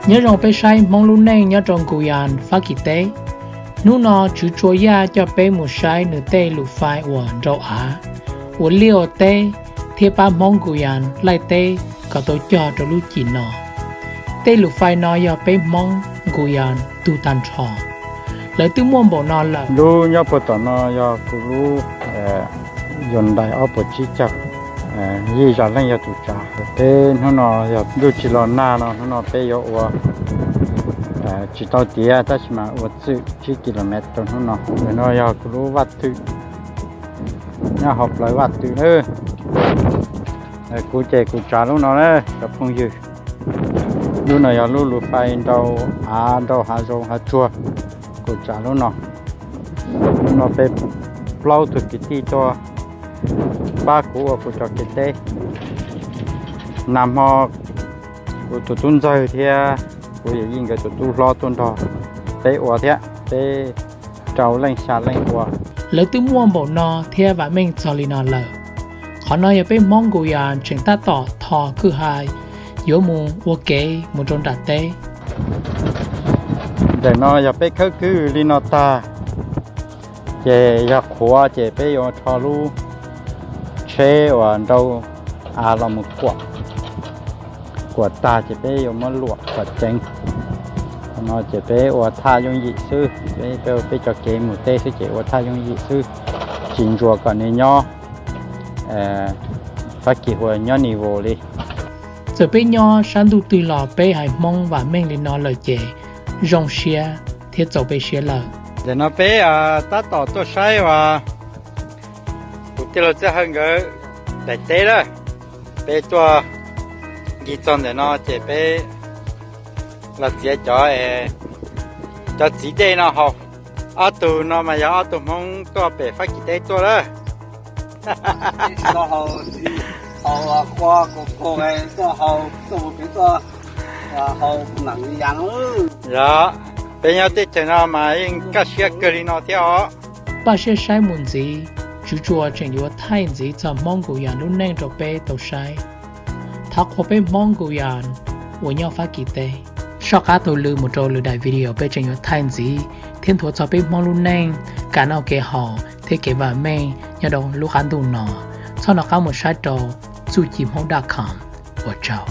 Nyob zoo peb saib Hmoob lub neej nyob rau Guyana, Fab Kis teb. Hnub no Tswv Tsua Yaj coj peb mus saib nws tej lus fais uas nrau av, ua liaj ua teb, thiab pab Hmoob Guyana laij teb kom tau cog rau lub cim no. Tej lus fais no yog peb Hmoob Guyana tug tag nrho. Lawv twb muaj npaum no lawm. Lub nyob puag tom no yog kuv lub Hyundai ob puas tsib caug, yij zam leej yog tus tsav. Peb hnub no yog ntuj tsis los nag no, hnub no peb yuav ua tsis tau tiav tab sis mas ua txwm tsib kilomev rau hnub no. Ntawm no yog kuv lub vaj twm, nyob hauv plawv vaj twm na. Kuv ces kuv tsav lub no na cov phooj ywg. Lub no yog lub lus fais nrau av, nrau hav zoov hav tsuag, kuv tsav lub no. Lub no peb plaub tug kwv tij tuaj pab kuv ua kuv cov kev teb. Nag hmo kuv tus tub ntxawg thiab kuv yawm yij nkawd tus tub hlob tuaj nrog peb ua thiab, peb rau leej xya leej ua. Lawv twb muaj npaum no thiab vam meej txog li no lawm. Qhov no yog peb Hmoob Guyana tseem tab tom tho kwj ha yuav mus ua kev mus rau nram teb. Ntawm no yog peb khawb kwj li no tag, ces yog qhuav ces peb yuav rho lub tsheb uas nrau av los mus kuam. Kuam tag ces peb yuav muab luam kom ceev. Qhov no ces peb ua thaj yooj yim xwb, peb, peb cov kev mus teb xwb ces ua thaj yooj yim xwb, tsis ntsuas kom nws nyob Fab Kis hu ua nyob nis vos li. Txawm peb nyob sab ntuj twg los peb haiv Hmoob vam meej li no lawm ces zoo siab thiab txaus peb siab lawm. Ntawm no peb tab tom tuaj saib uas kuv tij laug Txawj Hawj nkawd daim teb lawm. Peb tuaj nkig txog ntawm no ces peb los txiav cov, cov txiv dej no haus. Ob tug no mas yog ob tug Hmoob tuaj pem Fab Kis teb tuaj lawm. Yog, peb nyob teb chaws no mas yeej kaj siab kawg li no thiab os. Npaj siab saib mus ntxiv, Tswv Tsua tseem yuav thaij ntxiv txog Hmoob Guyana lub neej rau peb tau saib. Thov qhuas peb Hmoob Guyana uas nyob Fab Kis teb. Soj qab taug lw mus rau lwm daim video peb tseem yuav thaij ntxiv thiab nthuav txog peb Hmoob lub neej, kev noj kev haus thiab kev vam meej nyob rau lub qab ntuj no. Txhob nco qab mus saib rau txuj ci hmoob dot com. Ua tsaug.